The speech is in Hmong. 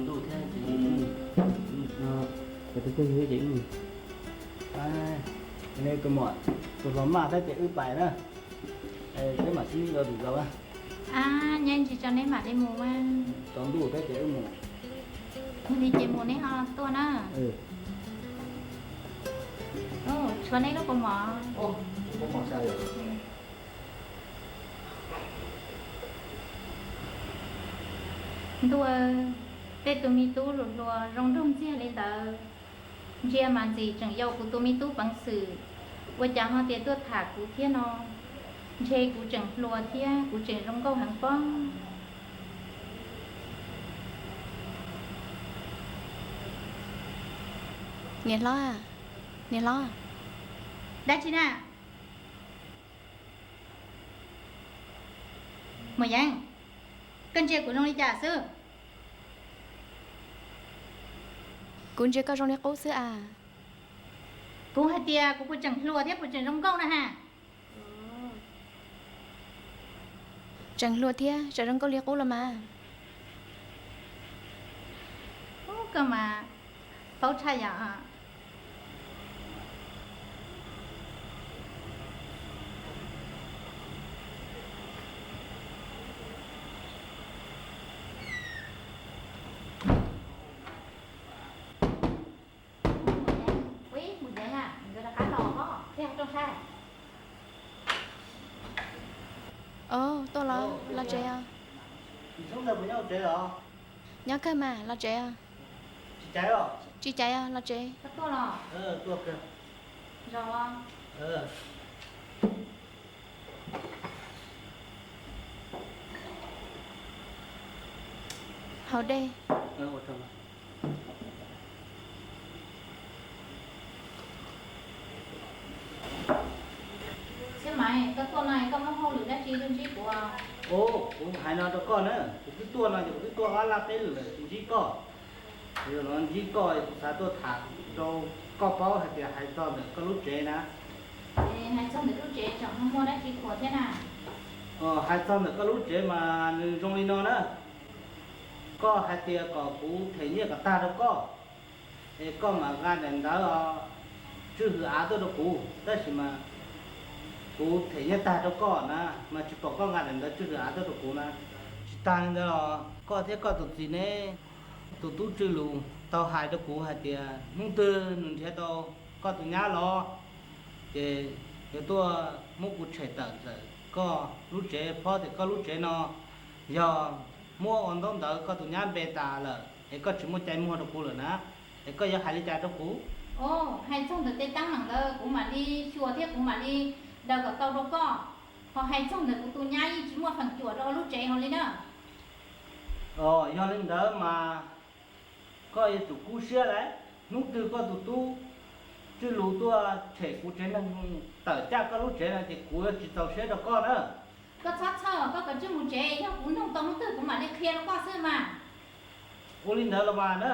tsaus ntuj thiab ces wb mus, cov tub tug yug ces wb mus. Tus hluas maj thiab ces wb pais na, peb mam sib ntsib dua lwm zaus na. Ab, nyob ntsis tso neb mam li mus mas. Tsaus ntuj thiab ces wb mus. Yog li ces mus neb ho tuaj na. Tshuav neb lub kaus mom. Ntuj, tej tus me tub hluas hluas zoo nraug ntxiag li ntawd, ntsia mas ntxim tseem yau kuv tus me tub peev xwm, ua cas ho tias tuaj tham kuv thiab no? Ntshe kuv tseem hluas thiab kuv tseem zoo nkauj heev pob. Niam hlob, niam hlob. Dab tsi na? Maum Yeev, koj ntsia kuv zoo li cas xwb? Kuv ntsia koj zoo li qub xwb as. Kuv hais tias kuv puas tseem hluas thiab puas tseem zoo nkauj na ha? Tseem hluas thiab tseem zoo nkauj li qub los mas. Koj mas paub tshaj yam. Mus deev, nkawd rov qab los os, thiaj rau sai. Tuaj los, los tsev os. Nyob kawg mas, los tsev os. Tsis caiv os, los tsev. Haus dej. Thiab mas koj tuaj no koj muaj hauj lwm dab tsi tuaj ntsib kuv? Kuv hais no rau koj na, kuv twb tuaj no ces kuv twb tuaj ob laj peb lwm lawm tsis ntsib koj. Yog no ntsib koj kuv xav tuaj tham rau koj paub hais tias hais txog ntawm koj lub tsev na. Hais txog ntawm lub tsev tseem muaj dab tsi qhuas thiab na? Hais txog ntawm koj lub tsev mas nws zoo li no na. Koj hais tias kom kuv them nyiaj kom tag rau koj, es koj mam nqa daim ntawv tswj hwm av tuaj rau kuv, tab sis mas kuv them nyiaj tag rau koj na mas tsis pom koj nqa daim ntawv tswj hwm av tuaj rau kuv na. Tsis tag li ntawd los koj thiab koj tus txiv neb tus tub Tswj Lus tau hais rau kuv hais tias hnub twg nws nrhiav tau koj tus nyab los, ces yuav tuaj muab kuv tshem tawm ntawm koj lub tsev, phob tias koj lub tsev no yog muab ua ntaub ntawv koj tus nyab npe tas lawm es koj tsis muaj cai muag rau kuv lawm na, es koj yuav hais li cas rau kuv? Hais txog ntawm tej teeb meem ntawd kuv mam li xyuas thiab kuv mam li daws kom tau rau koj. Ho hais txog ntawm kuv tus nyab yeej tsis muaj feem cuam rau lub tsev hauv li na. Yog li ntawd mas koj yuav tsum kub siab lawm. Hnub twg koj tus tub Tswj Lus tuaj tshem kuv tsev neeg tawm caj koj lub tsev no ces kuv yuav tsis txaus siab rau koj na. Koj txhob txhawj, koj kav tsij mus tsev, yog kuv nug tau hnub twg kuv mam li qhia rau koj xwb mas. Ua li ntawd los mas na.